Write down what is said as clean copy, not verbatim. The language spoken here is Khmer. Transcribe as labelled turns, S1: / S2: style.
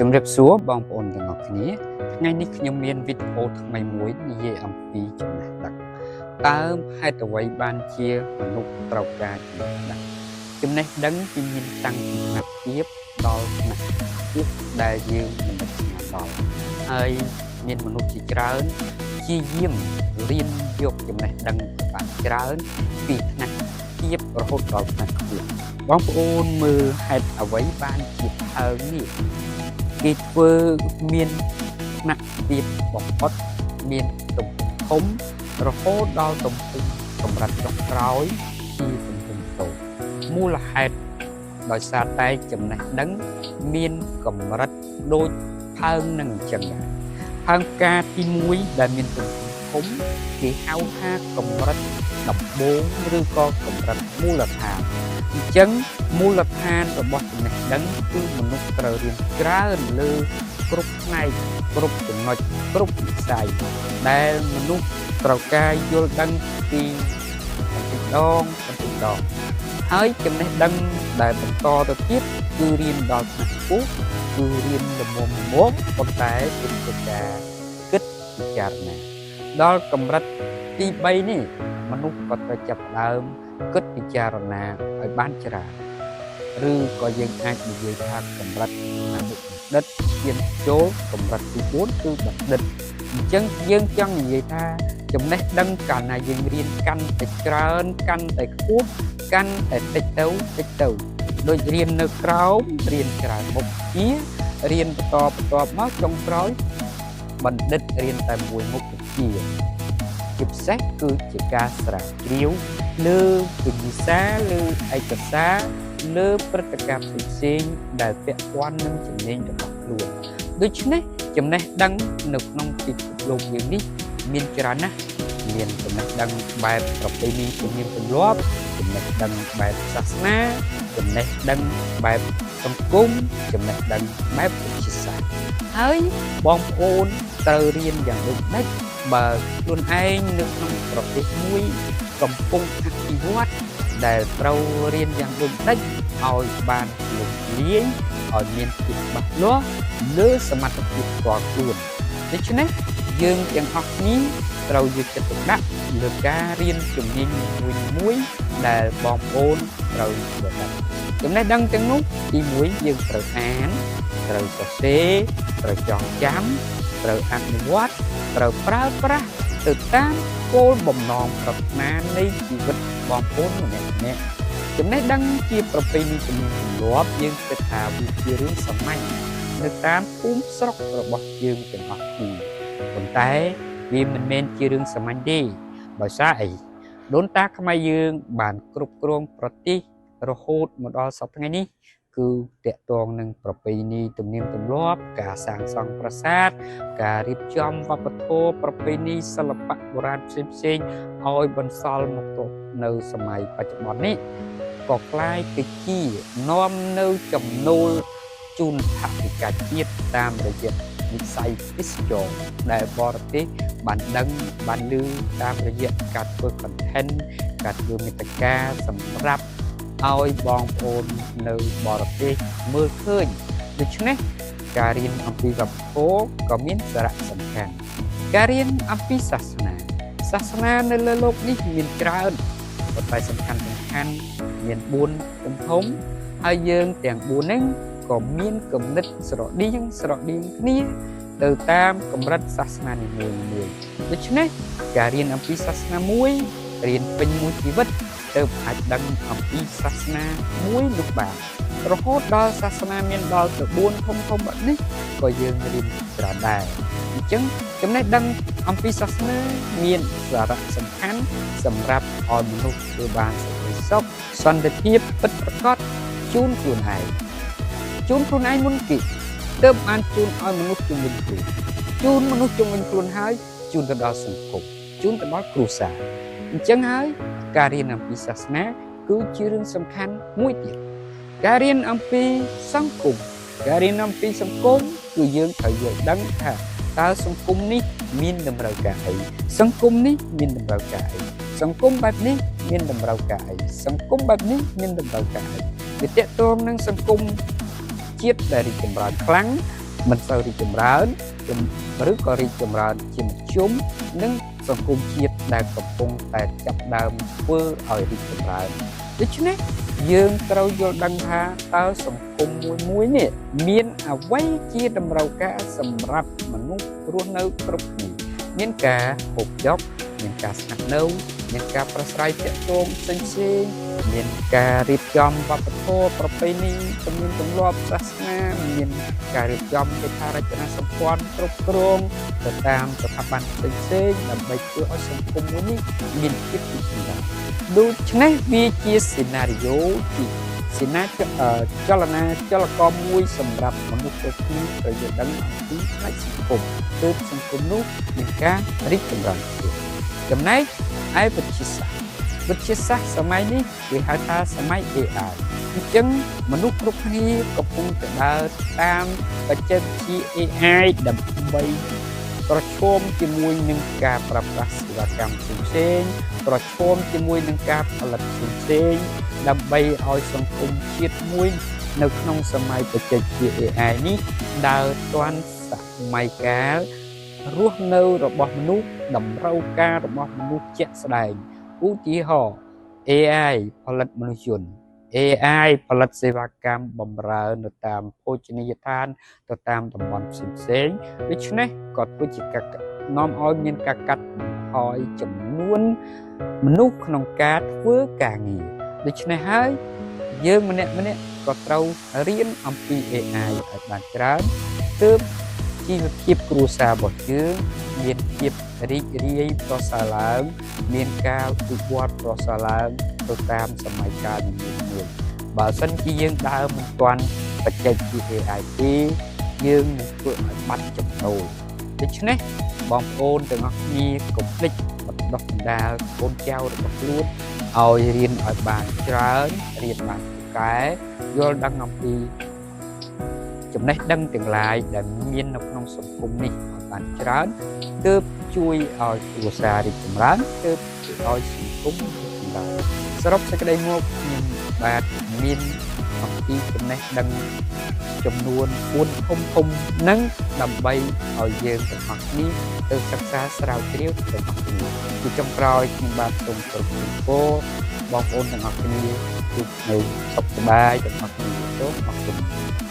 S1: ជំរាបសួរបងប្អូនទាំងអស់គ្នាថ្ងៃនេះខ្ញុំមានវីដេអូថ្មីមួយនិយាយអំពីចំណេះដឹងតើហេតុអ្វីបានជាមនុស្សត្រូវការចំណេះដឹងចំណេះដឹងគឺមានតាំងពីថ្នាក់ទាបដល់ថ្នាក់ខ្ពស់ដែលយើងមិននឹកស្មានដល់ហើយមានមនុស្សជាច្រើនព្យាយាមរៀនយកចំណេះដឹងឲ្យបានច្រើនពីថ្នាក់ទាបរហូតដល់ថ្នាក់ខ្ពស់បងប្អូនមើលហេតុអ្វីបានជាផើងនេះ គេធ្វើមានថ្នាក់ទាបបំផុតមានទំហំធំរហូតដល់ទំហំកម្រិតចុងក្រោយជាទំហំតូចមូលហេតុដោយសារតែចំណេះដឹងមានកម្រិតដូចផើងនឹងអញ្ចឹងដែរផើងផ្កាទី1ដែលមានទំហំធំគេហៅថាកម្រិតដំបូងឬក៏កម្រិតមូលដ្ឋានអញ្ចឹងមូលដ្ឋានរបស់ចំណេះដឹងគឺមនុស្សត្រូវរៀនច្រើនលើគ្រប់ផ្នែកគ្រប់ចំណុចគ្រប់វិស័យដែលមនុស្សត្រូវការយល់ដឹងពីបន្តិចម្ដងបន្តិចម្ដងហើយចំណេះដឹងដែលបន្តទៅទៀតគឺរៀនដល់ថ្នាក់ខ្ពស់គឺរៀនល្មមល្មមប៉ុន្តែគឺធ្វើការគិតពិចារណាដល់កម្រិតទី3នេះមនុស្សក៏ត្រូវចាប់ផ្ដើមគិតពិចារណាឲ្យបានច្រើន ឬក៏យើងអាចនិយាយថាកម្រិតអនុបណ្ឌិតឈានចូលកម្រិតទី4គឺបណ្ឌិតអញ្ចឹងយើងចង់និយាយថាចំណេះដឹងកាលណាយើងរៀនកាន់តែច្រើនកាន់តែខ្ពស់កាន់តែតិចទៅតិចទៅដូចរៀននៅក្រោមរៀនច្រើនមុខជារៀនបន្តបន្ទាប់មកចុងក្រោយបណ្ឌិតរៀនតែមួយមុខវិជ្ជាជាពិសេសគឺជាការស្រាវជ្រាវលើវិញ្ញាសាលើឯកសារ លើព្រឹត្តិការណ៍ផ្សេងៗដែលពាក់ព័ន្ធនឹងជំនាញរបស់ខ្លួនដូច្នេះចំណេះដឹងនៅក្នុងពិភពលោកយើងនេះមានច្រើនណាស់មានចំណេះដឹងបែបប្រពៃណីទំនៀមទម្លាប់ចំណេះដឹងបែបសាសនាចំណេះដឹងបែបសង្គមចំណេះដឹងបែបវិទ្យាសាស្ត្រហើយបងប្អូនត្រូវរៀនយ៉ាងដូចម្តេចបើខ្លួនឯងនៅក្នុងប្រទេសមួយកំពុងអភិវឌ្ឍដែលត្រូវរៀនយ៉ាងដូចម្តេច ឲ្យបានទូលំទូលាយឲ្យមានភាពច្បាស់លាស់លើសមត្ថភាពផ្ទាល់ខ្លួនដូច្នេះយើងទាំងអស់គ្នាត្រូវយកចិត្តទុកដាក់លើការរៀនជំនាញនីមួយៗដែលបងប្អូនត្រូវយល់ដឹងចំណេះដឹងទាំងនោះទី1យើងត្រូវអានត្រូវសរសេរត្រូវចងចាំត្រូវអនុវត្តត្រូវប្រើប្រាស់ទៅតាមគោលបំណងប្រាថ្នានៃជីវិតបងប្អូនម្នាក់ៗ ចំណេះដឹងជាប្រពៃណីទំនៀមទម្លាប់យើងគិតថាវាជារឿងសាមញ្ញនៅតាមភូមិស្រុករបស់យើងទាំងអស់គ្នាប៉ុន្តែវាមិនមែនជារឿងសាមញ្ញទេដោយសារអីដូនតាខ្មែរយើងបានគ្រប់គ្រងប្រទេសរហូតមកដល់សប្តាហ៍ថ្ងៃនេះគឺតាក់ទងនឹងប្រពៃណីទំនៀមទម្លាប់ការសាងសង់ប្រាសាទការរៀបចំវប្បធម៌ប្រពៃណីសិល្បៈបុរាណផ្សេងៗឲ្យបន្សល់មកទល់នៅសម័យបច្ចុប្បន្ននេះ ក៏ក្លាយទៅជានាំនៅចំណូលជូនថវិកាជាតិតាមរយៈវិស័យទេសចរណ៍ដែលបរទេសបានដឹងបានឮតាមរយៈការធ្វើ content ការធ្វើមាតិកាសម្រាប់ឲ្យបងប្អូននៅបរទេសមើលឃើញដូច្នេះការរៀនអំពីវប្បធម៌ក៏មានសារៈសំខាន់ការរៀនអំពីសាសនាសាសនានៅលើលោកនេះមានច្រើនប៉ុន្តែសំខាន់សំខាន់មាន4ធំធំហើយយើងទាំង4ហ្នឹងក៏មានគំនិតស្រដៀងស្រដៀងគ្នាទៅតាមកម្រិតសាសនានីមួយៗដូច្នេះការរៀនអំពីសាសនាមួយរៀនពេញមួយជីវិតទើបអាចដឹងអំពីសាសនាមួយនោះបានរហូតដល់សាសនាមានដល់ទៅ4ធំធំបែបនេះក៏យើងរៀនច្រើនដែរអញ្ចឹងចំណេះដឹងអំពីសាសនាមានសារៈសំខាន់សម្រាប់ឲ្យមនុស្សធ្វើបានសេចក្តីសុខសន្តិភាពពិតប្រាកដជូនខ្លួនឯងជូនខ្លួនឯងមុនគេទើបបានជូនឲ្យមនុស្សជុំវិញខ្លួនជូនមនុស្សជុំវិញខ្លួនហើយជូនទៅដល់សង្គមជូនទៅដល់គ្រួសារអញ្ចឹងហើយការរៀនអំពីសាសនាគឺជារឿងសំខាន់មួយទៀតការរៀនអំពីសង្គមការរៀនអំពីសង្គមគឺយើងត្រូវយល់ដឹងថាតើសង្គមនេះមានតម្រូវការអីសង្គមនេះមានតម្រូវការអីសង្គមបែបនេះមានតម្រូវការអីសង្គមបែបនេះមានតម្រូវការអីវាទាក់ទងនឹងសង្គមជាតិដែលរីកចម្រើនខ្លាំង មិនសូវរីកចម្រើនឬក៏រីកចម្រើនជាមធ្យមនិងសង្គមជាតិដែលកំពុងតែចាប់ដើមធ្វើឲ្យរីកចម្រើនដូច្នេះយើងត្រូវយល់ដឹងថាតើសង្គមមួយមួយនេះមានអ្វីជាតម្រូវការសម្រាប់មនុស្សរស់នៅគ្រប់គ្នាមានការហូបចុកមានការស្នាក់នៅមានការប្រស្រ័យទាក់ទងផ្សេងផ្សេងៗមានការរៀបចំវប្បធម៌ប្រពៃណីទំនៀមទម្លាប់សាសនាមានការរៀបចំហេដ្ឋារចនាសម្ព័ន្ធគ្រប់គ្រងទៅតាមស្ថាប័នផ្សេងៗដើម្បីធ្វើឲ្យសង្គមមួយនេះមានភាពរីកចម្រើនដូច្នេះវាជាសេណារីយ៉ូជាសេនាចលនាចលករមួយសម្រាប់មនុស្សគ្រប់គ្នាត្រូវយល់ដឹងអំពីផ្នែកសង្គមទើបសង្គមនោះមានការរីកចម្រើនទៀតចំណែកឯវិទ្យាសាស្ត្រវិទ្យាសាស្ត្រសម័យនេះគេហៅថាសម័យ AI អញ្ចឹងមនុស្សគ្រប់គ្នាកំពុងតែដើរតាមបច្ចេកវិទ្យា AI ដើម្បីប្រឈមជាមួយនឹងការប្រើប្រាស់សេវាកម្មផ្សេងៗប្រឈមជាមួយនឹងការផលិតផ្សេងៗដើម្បីឲ្យសង្គមជាតិមួយនៅក្នុងសម័យបច្ចេកវិទ្យា AI នេះដើរទាន់សម័យកាលរស់នៅរបស់មនុស្សតម្រូវការរបស់មនុស្សជាក់ស្ដែងឧទាហរណ៍ AI ផលិតមនុស្សយន្ត AI ផលិតសេវាកម្មបម្រើនៅតាមភោជនីយដ្ឋានទៅតាមតំបន់ផ្សេងៗដូច្នេះក៏ធ្វើជាការនាំឲ្យមានការកាត់បន្ថយចំនួនមនុស្សក្នុងការធ្វើការងារដូច្នេះហើយយើងម្នាក់ម្នាក់ក៏ត្រូវរៀនអំពី AI ឲ្យបានច្រើនទើបជីវភាពគ្រួសាររបស់យើងមានភាពរីករាយប្រសើរឡើង មានការវិវត្តប្រសើរឡើងទៅតាមសម័យកាលនីមួយៗបើសិនជាយើងដើរមិនទាន់បច្ចេកវិទ្យា AI ទេយើងនឹងធ្វើឲ្យបាត់ចំណូលដូច្នេះបងប្អូនទាំងអស់គ្នាកុំភ្លេចបណ្ដុះបណ្ដាលកូនចៅរបស់ខ្លួនឲ្យរៀនឲ្យបានច្រើនរៀនបានពូកែយល់ដឹងអំពីចំណេះដឹងទាំងឡាយដែលមាននៅក្នុងសង្គមនេះឲ្យបានច្រើនទើបជួយឲ្យគ្រួសាររីកចម្រើនទើបជួយឲ្យសង្គមរីកចម្រើនសរុបសេចក្តីមកខ្ញុំបាទមានអំពីចំណេះដឹងចំនួន4ធំធំនឹងដើម្បីឲ្យយើងទាំងអស់គ្នាទៅសិក្សាស្រាវជ្រាវទាំងអស់គ្នាជាចុងក្រោយខ្ញុំបាទសូមគោរពជូនពរបងប្អូនទាំងអស់គ្នាជួបនៅសុខសប្បាយទាំងអស់គ្នាសូមអរគុណ។